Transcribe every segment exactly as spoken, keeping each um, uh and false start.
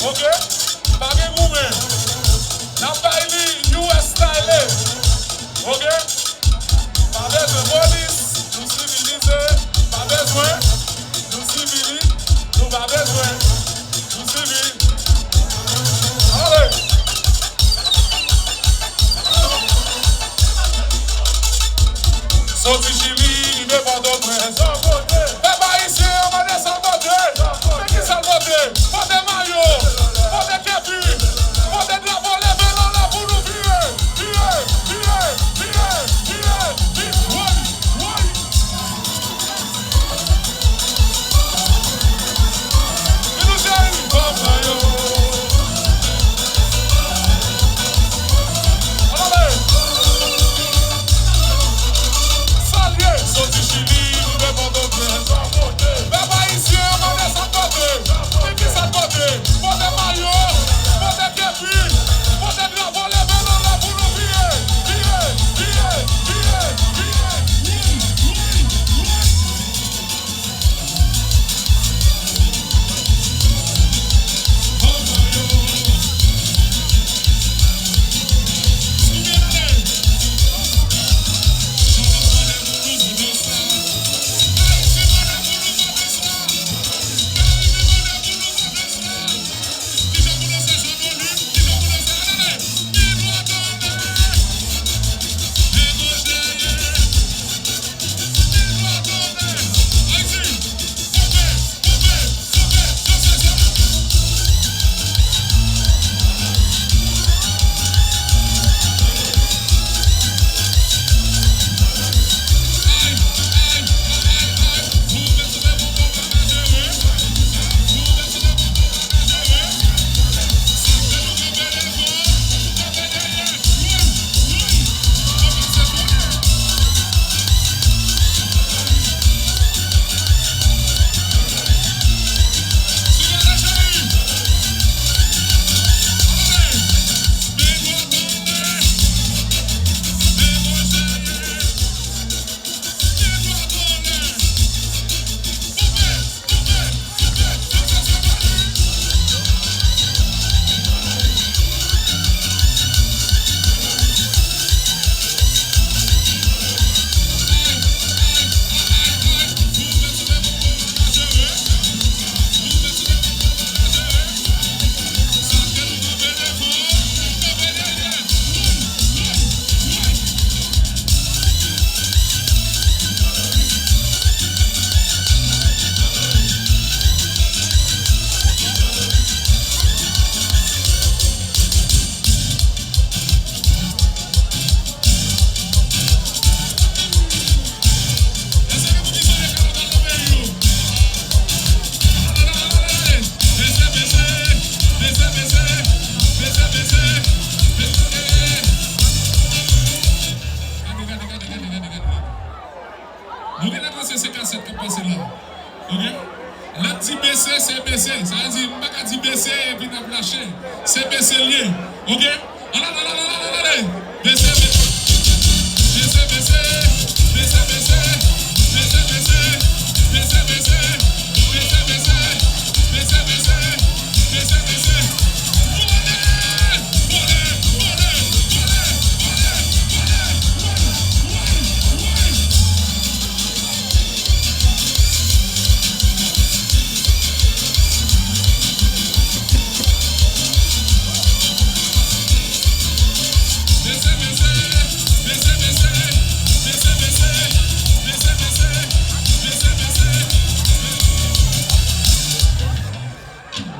Ok? Pa gen goumen. N ap bay li U S style. Ok? Pa bezwen polis, nou sivilize. Pa bezwen, nou sivili-, nou pa bezwen. Nou sivil. Ale! Soti Chili, rive Pòtoprens. Pèp ayisyen an mande sa l pote. Men ki sa l pote? Pote mayo, pote kepi, pote drapo, leve l anlè pou nou vire. Vire, vire, vire, vire, vire. Woy, woy. Vin nou cheri, papa yo. Ale! Salye, soti Chili, rive Pòtoprens. Pèp ayisyen an mande sa l pote. Men ki sa l pote? Pote mayo, pote kepi, pote drapo, leve l anlè pou nou vire. Vire, vire, vire, vire. Woy, woy, woy. Gade, gade, gade, gade, gade, gade, gade. Nou genlè panse se kasèt k ap pase la. Ok? Lè m di bese, se bese. Sa vle di, m pa ka di bese epi n ap lache. Se bese l ye. Ok? Ann ale, ann ale, ann ale, ann ale. Bese, bese. Bese, bese. Bese, bese. Bese, bese. Bese, bese. Bese, bese. Bese, bese. Bese, bese. Vole! Vole! Vole!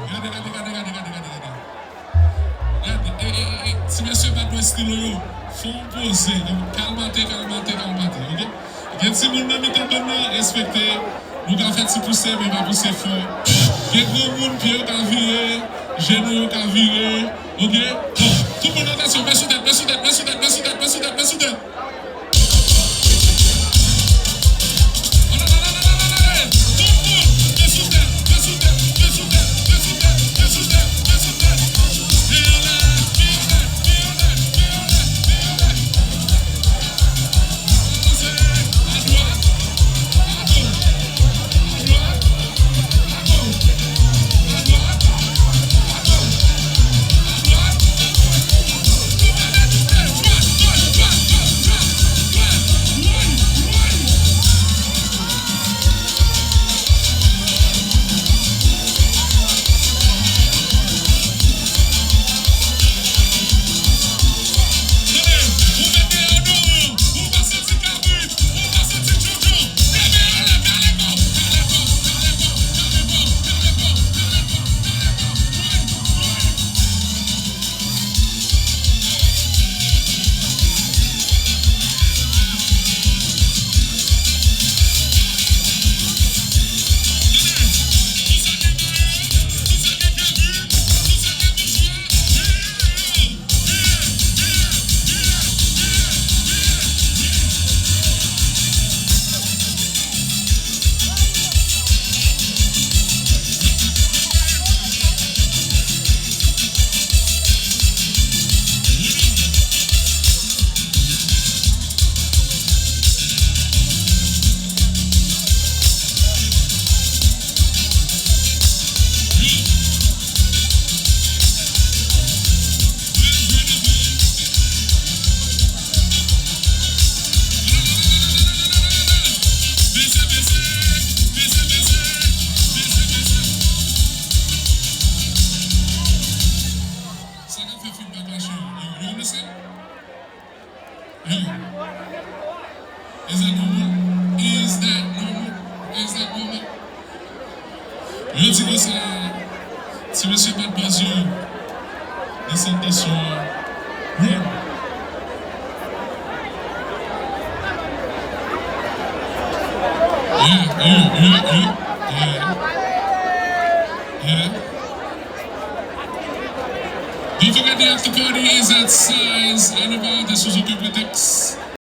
Gade, gade, gade, gade, gade, gade, gade. Gade, e, e, e, e, ti mesye pa dwe estilo yo. Fò w poze, donk, kalmate, kalmate, kalmate, ok? Gen timoun nan mitan bann nan, respekte. Nou ka fè ti pouse, men pa pouse fò. Gen granmoun, pye yo ka vire, jenou yo ka vire, ok? Bon, tout moun atansyon, men sou tèt, men sou tèt, men sou tèt, men sou tèt, men sou tèt, men sou tèt. Is that normal? Is that normal? Yo di konsa, ti mesye pa t bezwen de sèt kesyon an. Yeah, yeah, yeah, yeah, yeah. Yeah. Don't forget the after party is at Size Elevator sou okenn pretèks.